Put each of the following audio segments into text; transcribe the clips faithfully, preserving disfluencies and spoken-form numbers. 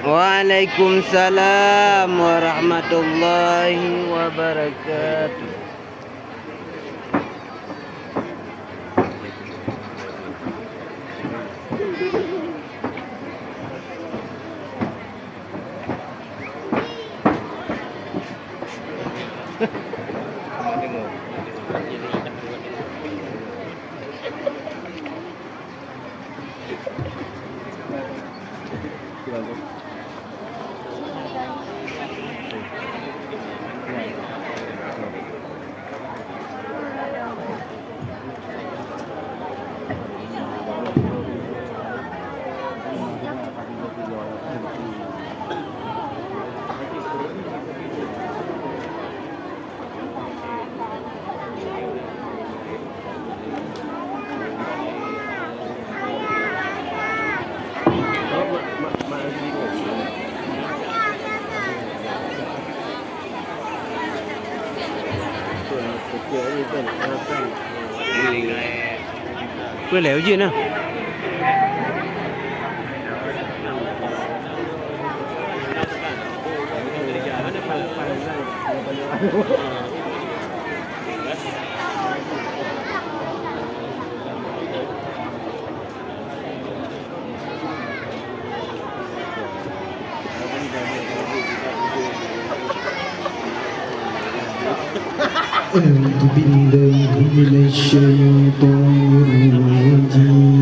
Waalaikumsalam warahmatullahi wabarakatuh. Peue lé ujeuen na? أعوذ بالله من الشيطان الرجيم.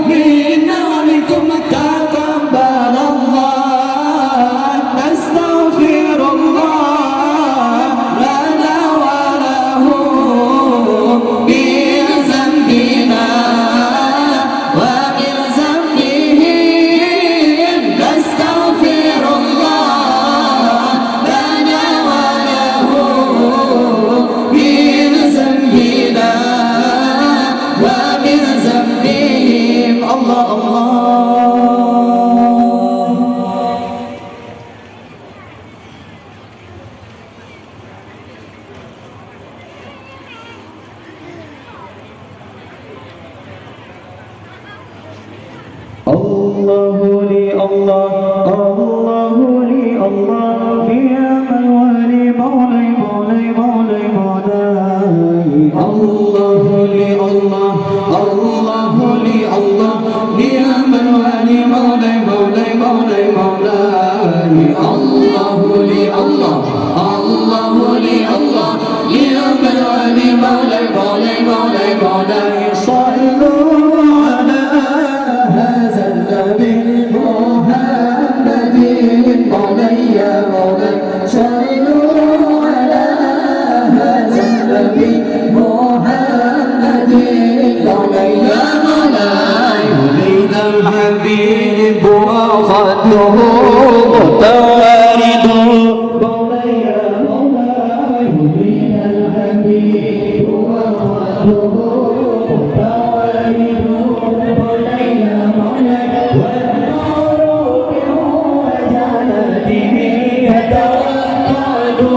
منا ومنكم تقبل الله. نستغفر الله لنا وله من ذنبنا ومن ذنبهم. نستغفر الله لنا وله من ذنبنا ومن ذنبهم. الله، الله. الله لي الله، الله لي الله، نعم الولي مولاي، مولاي، مولاي، مولاي. الله لي الله، الله لي الله، نعم الولي مولاي، مولاي، مولاي، مولاي. الله لي الله، الله لي الله، نعم الولي مولاي، مولاي، مولاي، مولاي. صلوا على هذا النبي محمد مولاي. Tawaridu. Maulaya, Maulaya, Maulana Habib, Muhammadu, Tawaridu, Maulaya, Maulaya, wa nuru bi janatihi yatawaqqadu,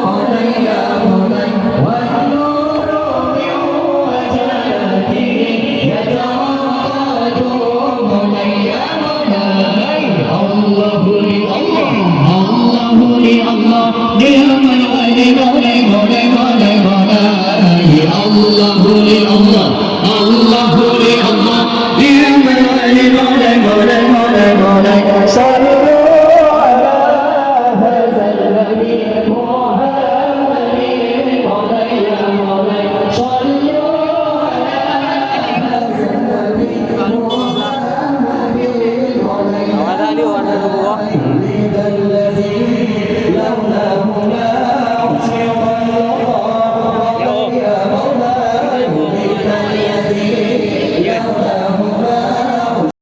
Maulaya, Maulaya, wa nuru bi janatihi yatawaqqadu, Maulaya, Maulaya, Allahu li Allah, Allahu li Allah, li Maulana, li Maulana, li Maulana, li Maulana, Allahu li Allah, Allahu li Allah, li Maulana, li Maulana, li Maulana, li Maulana, sallu ala hadzal nabi Muhammadin, li Maulana, sallu ala hadzal nabi Muhammadin, li Maulana.